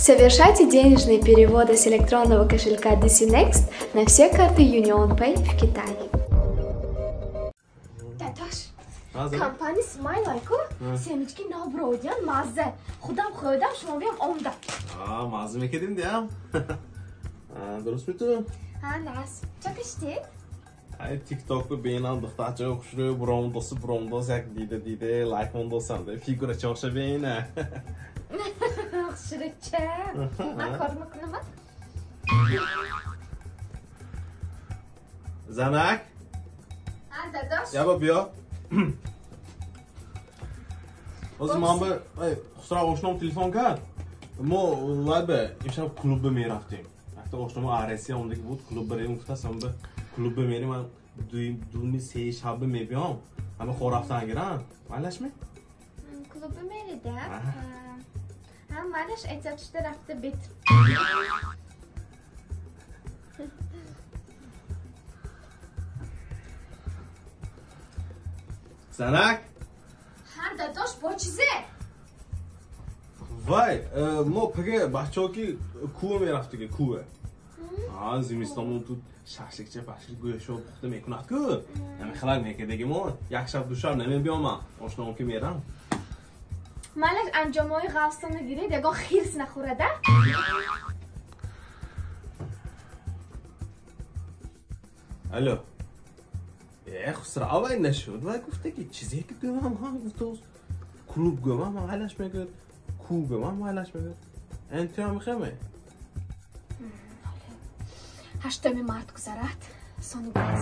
Совершайте денежные переводы с электронного кошелька DC Next на все карты UnionPay в Китае. Дадош, компания Smile айку семечки нобродиан мазза. Худам хӯрдам, шумо биям омда. Мазза мекардим диам. Дуруст мету? Ҳа, нас. Ча киштед? Ай TikTok бинам духтарча хушрӯ буромдоси буромдос як дида дида лайк мондосам. Фигура чоша бина. Хушрӯча. Ман кор мекунам. Занак? Ҳа, дадош. Яба биё. Ҳозир ман ба Хусрав ошном телефон кард. Мо лайба имшаб клубба мерафтем. Якта ошномо Россия омдаги буд, клубба рем гуфтасам ба клубба мерем, ман думи сеи шабба мебиём. Ҳама хор рафтан гирам. Майлашми? Клубба мерида? Ҳа, майлаш эҳтиёт шуда рафта бит. Занак? Ҳа, дадош, бо чизе? Вай, мо паге бачаҳо ки кӯва мерафтиги, кӯва. Зимистонмон тут шашликча пашлик гӯшо пухта мекунад ку. Ҳамин хелак мекардаги мо як шаб ду шаб намебиём ман. Ошноам ки мерам. Майлаш анҷомҳои ғафсона гиред, ягон хирс нахӯрада? Алло. Хусрав вай нашуд, вай гуфта ки чизе ки гӯям ҳа гуфтааст. Клуб гӯям майлаш мегӯяд, кӯ гӯям майлаш мегӯяд. Энтиам мехӯме? 8 март гузарад, сони газ.